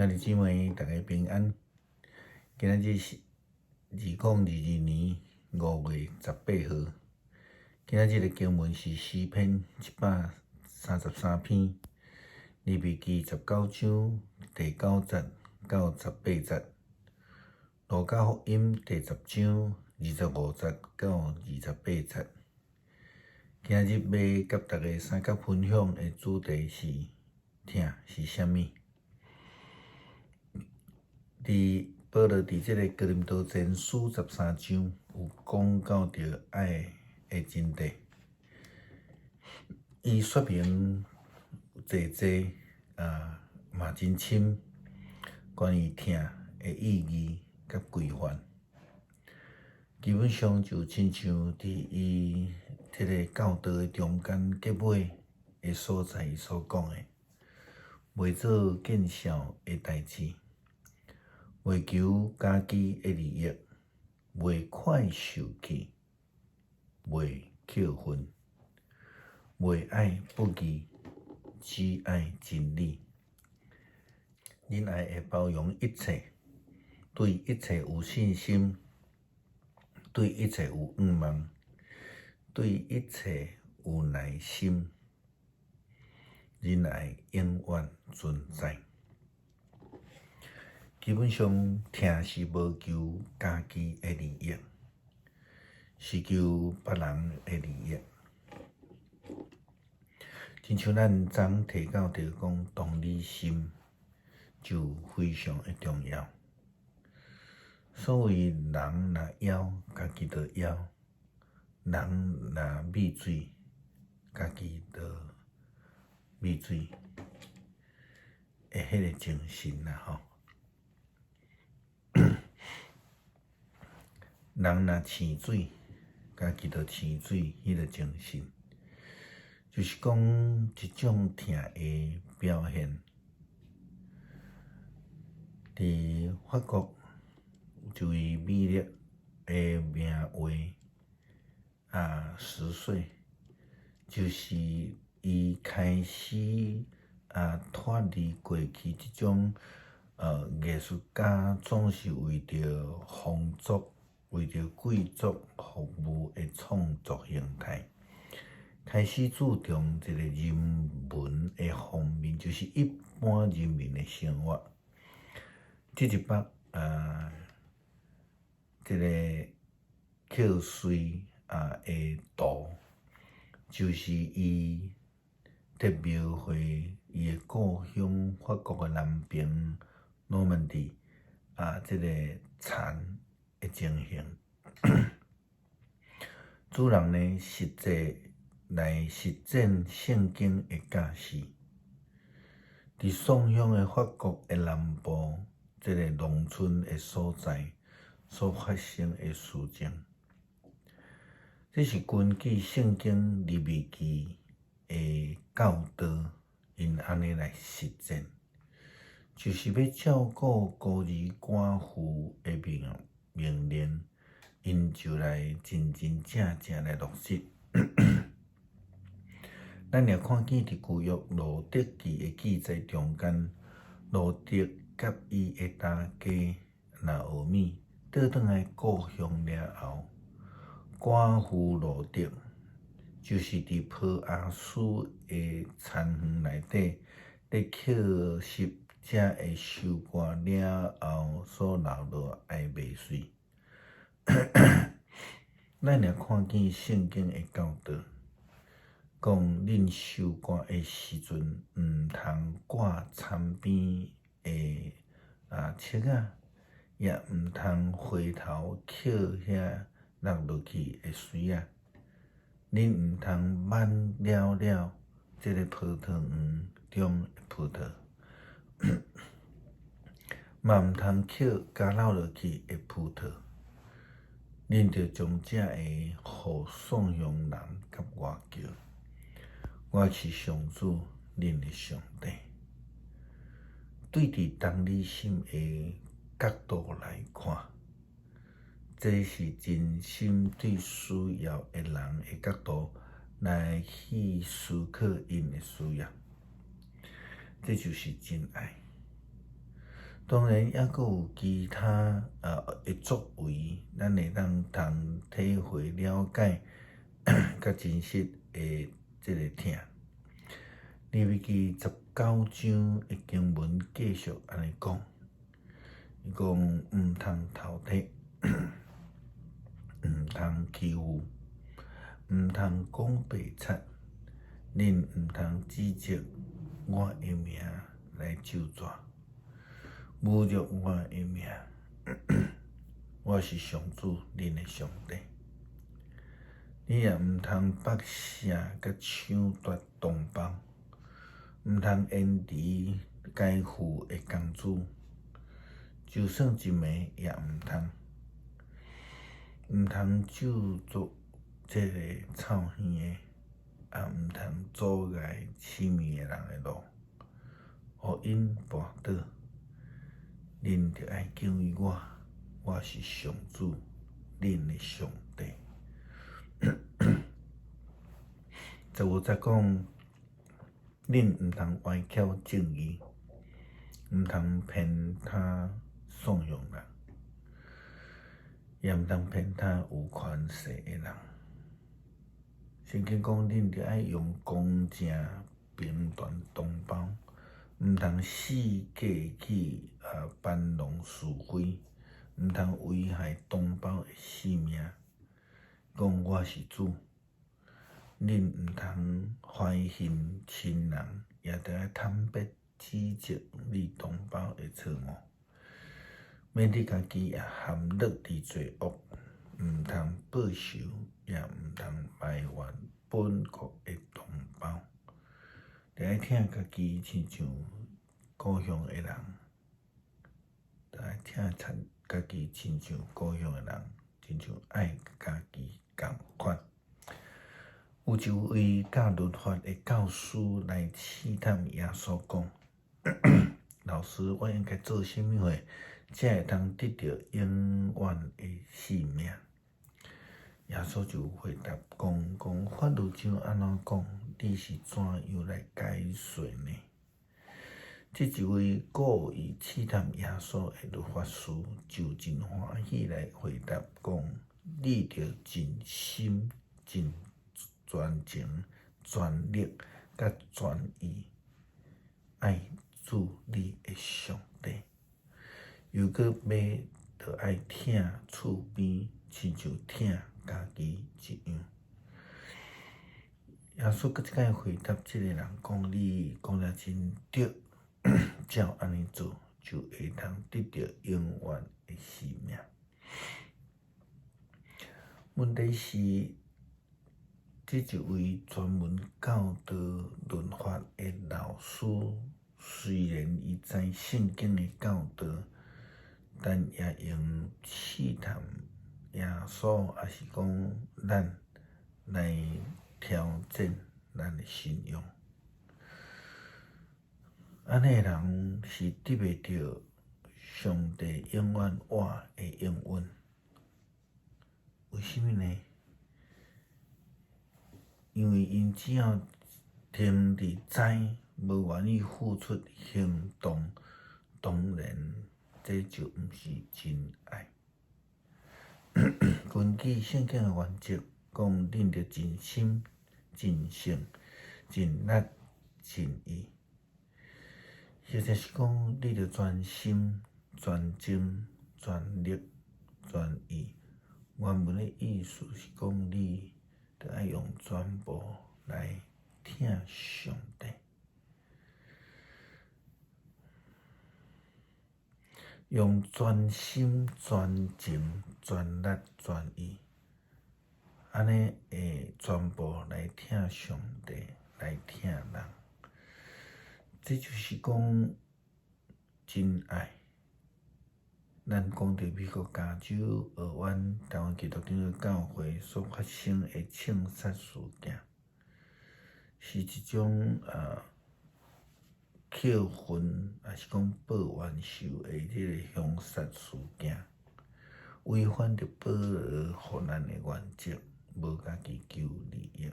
兄弟姊妹，大家平安。今仔日是2022年5月18號。今仔日的經文是詩篇133篇，利未記19章第9節到18節，路加福音第10章25節到28節。今仔日欲佮大家相佮分享的主題是疼是啥物？佇保羅佇這个哥林多前書13章有講到著愛的真諦，伊說明濟濟啊嘛真深，關於疼的意義佮規範。基本上就親像佇伊這个教導的中間結尾的所在，伊所講的，袂做見笑的代誌。袂求家己的利益，袂快受氣，袂抾恨，袂愛不義，只愛真理。忍愛會包容一切，對一切有信心，對一切有向望，對一切有耐心。忍愛永遠存在。基本上，疼是無求家己的利益，是求別人的利益。親像咱昨提到著講，同理心就非常的重要。所謂人若枵，家己就枵；人若汨水，家己就汨水的彼个精神啦吼。人若瀳水，家己就瀳水，彼个精神，就是講一種疼的表現。佇法國一位美麗的名畫啊，10歲，就是伊開始啊脫離過去這種藝術家總是為著皇族、為著貴族服務的創作形態，開始注重一個人文的方面，就是一般人民的生活。這一幅啊，這个抾穗啊的圖，就是伊佇描繪伊的故鄉法國的南爿諾曼底啊，這个田的情形。主人呢，實際來實踐聖經的教示，佇喪鄉的法國的南部，這个農村的所在所發生的事情，這是根據聖經利未記的教導，𪜶按呢來實踐，就是欲照顧孤兒寡婦的命令，𪜶就來真真正正來落實。咱也看見佇舊約路得記的記載中間，路得佮伊的大家拿俄米倒轉來故鄉了後，寡婦路得就是佇波阿斯的田園內底，咧抾拾這个收割了後所留落來的麥穗。咱也看見聖經的教導，講恁收割的時陣，毋通割田邊的啊粟仔，也毋通回頭抾遐落落去的穗仔。恁毋通挽了了這个葡萄園中的葡萄，嘛毋通抾咬落去的葡萄。恁著將這个予喪鄉人佮外僑。我是上主，恁的上帝。對佇同理心的角度來看，這是真心對需要的人的角度來去思考𪜶的需要，這就是真愛。當然，猶閣有其他的作為，咱會當通體會了解佮真實的這个疼。利未記19章的經文繼續按呢講，伊講毋通偷提，毋通欺負，毋通講白賊，恁毋通指著我的名來咒詛，侮辱我的名。我是上主，恁的上帝。你也毋通剝削佮搶奪同胞，毋通延遲該付的工資，就算一暝也毋通。毋通咒詛這个臭耳的，也毋通阻礙痴迷的人的路，予𪜶跋倒。恁著愛敬畏我，我是上主，恁的上帝。15節講，恁毋通歪曲正義，毋通偏袒散凶人，也毋通偏袒有權勢的人。聖經講，恁著愛用公正評斷同胞，毋通四界去搬弄是非，毋通危害同胞的性命。講我是主，恁毋通懷恨親人，也著愛坦白指責你同胞的錯誤，免得家己也陷落佇罪惡。毋通報仇，也毋通埋怨本國的同胞。著愛疼家己親像故鄉的人，著愛疼家己親像故鄉的人，親像愛家己仝款。有一位教律法的教師來試探耶穌講：老師，我應該做啥物貨，才會通得著永遠的生命？耶穌就回答講：講法律上按怎講，你是怎樣來解說呢？這一位故意試探耶穌的律法師就真歡喜來回答講：你著盡心、盡全情、全力、佮全意愛主你的上帝，又閣欲著愛疼厝邊，親像疼家己一樣。耶穌閣一擺回答這个人講：你講得真對，照按呢做，就會通得著永遠的生命。問題是，這一位專門教導律法的老師，雖然伊知聖經的教導，但也用試探耶穌，抑是講咱來挑戰咱的信仰。按呢的人是得袂著上帝永遠活的應允。為啥物呢？因為𪜶只要停佇知，無願意付出行動，當然這就毋是真愛。根據聖經的原則，講恁著盡心、盡性、盡力、盡意，或者是講你著全心、全情、全力、全意。原文的意思是講你著愛用全部來疼上帝，用全心、全情、全力、全意，按呢會全部來疼上帝，來疼人。這就是講真愛。咱講著美國加州鱷灣台灣基督長老教會所發生的槍殺事件，是一種扣分，抑是講報冤仇的這个兇殺事件，違反著保羅予咱的原則，無家己求利益。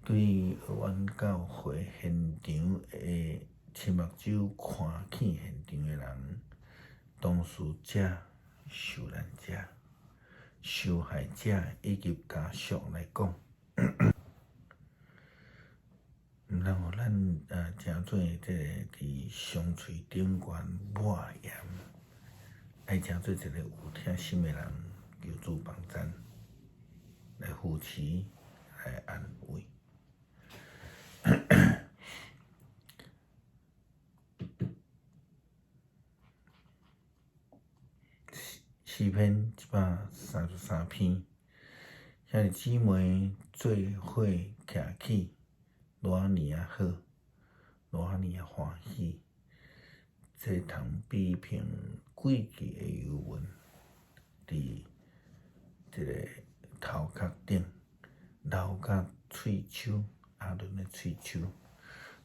對鱷灣教會現場的槍親目睭看見現場的人，當事者、受難者、受害者以及家屬來講，毋通予咱成做這个佇傷喙頂懸抹鹽，愛成做一个有疼心的人，求主幫贊，來扶持，來安慰。詩篇133篇，兄弟姊妹做伙徛起，偌爾仔好，偌爾仔歡喜。這通比拼貴氣的油溫，佇這个頭殼頂流到喙鬚，亞倫的喙鬚，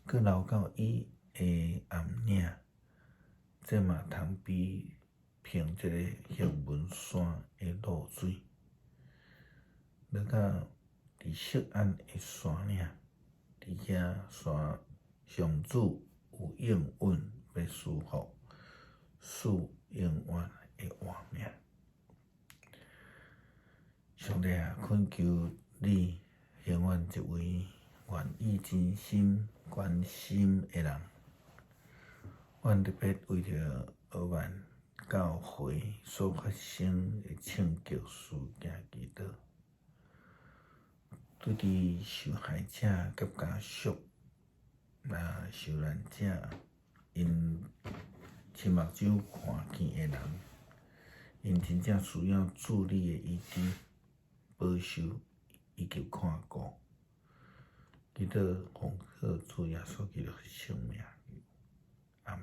閣流到伊的頷領，這嘛通比憑這个赫門山的露水，落到佇錫安的山嶺，佇遐山上主有應允，欲賜福，賜永遠的活命。上帝啊，懇求你興阮一位願意真心關心的人。阮特別為著荷蘭教會所發生的衝擊事件祈禱，對佇受害者佮家屬、受難者，𪜶親目睭看見的人，𪜶真正需要主你的醫治、保守以及看顧。祈禱奉靠主耶穌基督的聖名。